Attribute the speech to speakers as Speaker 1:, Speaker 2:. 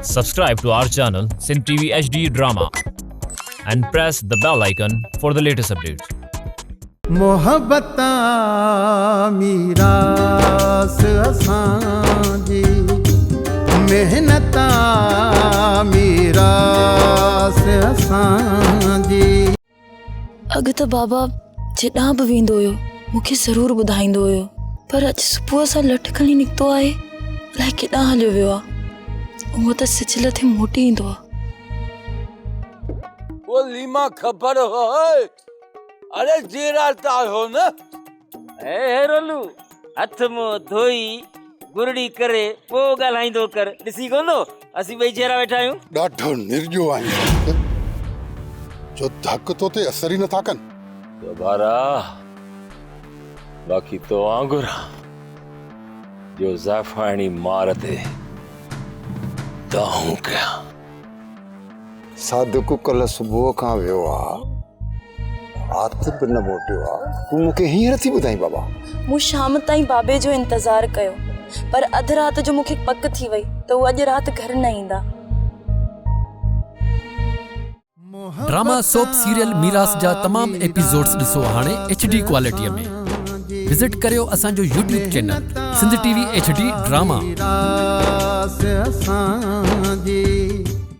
Speaker 1: Subscribe to our channel Sindh TV HD Drama and press the bell icon for the latest updates.
Speaker 2: محبت آ ميراث اسان جي محنت آ ميراث اسان جي.
Speaker 3: اڳ ته بابا جيڏانهن به ويندو هيو مون کي ضرور ٻڌائيندو هيو پر اڄ صبح سان لٺ کڻي نڪتو آهي الائي ڪيڏانهن هليو ويو آهي. هونء ته سج لٿي موٽي ايندو آهي.
Speaker 4: او ليما خبر هئي اڙي جيرا ته آهيو نه.
Speaker 5: اي هيرولو هٿ منهن ڌوئي گرڙي ڪري پوء ڳالهائيندو ڪر ڏسين ڪونه ٿو اسين ٻئي جيئرا ويٺا آهيون.
Speaker 6: ڏاڍو نرڄو آهين صادق جو ڌڪ تو تي اثر ئي نٿا ڪن.
Speaker 4: ڀارا باقي تو وانگر جو زائفائڻي مار تي دانهون ڪيان.
Speaker 7: صادق ڪلهه صبح کان ويو آ، رات به نه موٽيو آ، تون مون کي هينئر ٿي ٻڌائين بابا.
Speaker 3: مون شام تائين بابي جو انتظار ڪيو، پر اڌ رات جو مون کي پڪ ٿي وئي ته هو اڄ رات گهر نه ايندا.
Speaker 8: ڊراما سوپ سيريل ميراث جا تمام ايپيسوڊز ڏسو هاڻي ايڇ ڊي ڪوالٽي ۾. وزٽ ڪريو اسان جو YouTube channel Sindh T V H D drama.